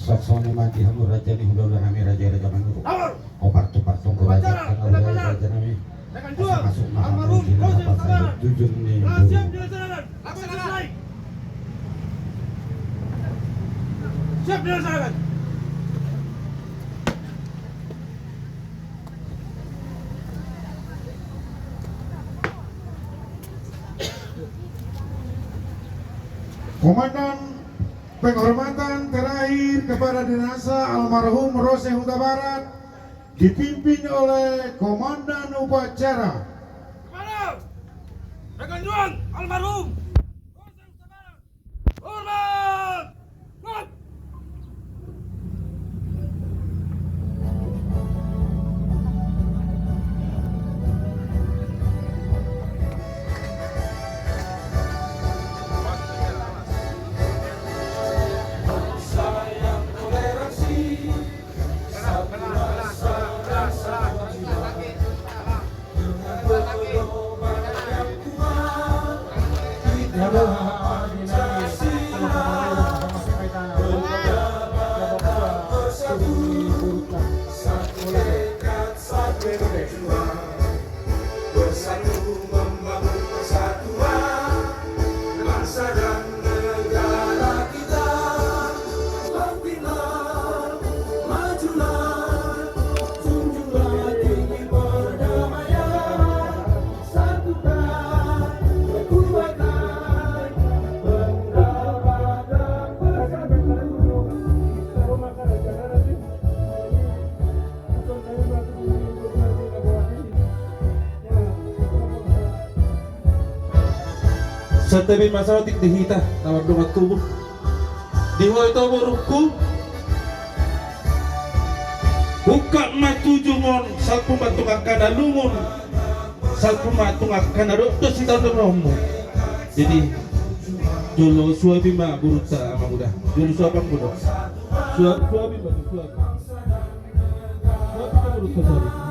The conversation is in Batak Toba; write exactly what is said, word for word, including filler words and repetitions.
Songon i ma di hamu raja ni hulahula nami, raja-raja Manurung. Opartu-partu raja, raja nami. Asa masuk ma hamu di na pasai tujung ni boru. Siap dilaksanakan. Komandan penghormatan terakhir kepada jenazah almarhum Rose Hutabarat dipimpin oleh Komandan Upacara. Kepada pengunjung almarhum Rose Hutabarat. Hormat! Bersatu membangun persatuan bangsa dan negara kita. Bangkitlah, majulah, junjunglah tinggi perdamaian. Santabi ma saotik di hita na mardongan tubu. Di ho ito borungku. Ungkap ma tujung on, salpu ma tung angka na lungun, salpu ma tung angka na dokdok sitaonon rohamu. Jadi jolo suapi ma borunta, amang uda. Jolo suapi ma borunta. Suapi, suapi ma, suapi. Suapi ma borunta, suapi.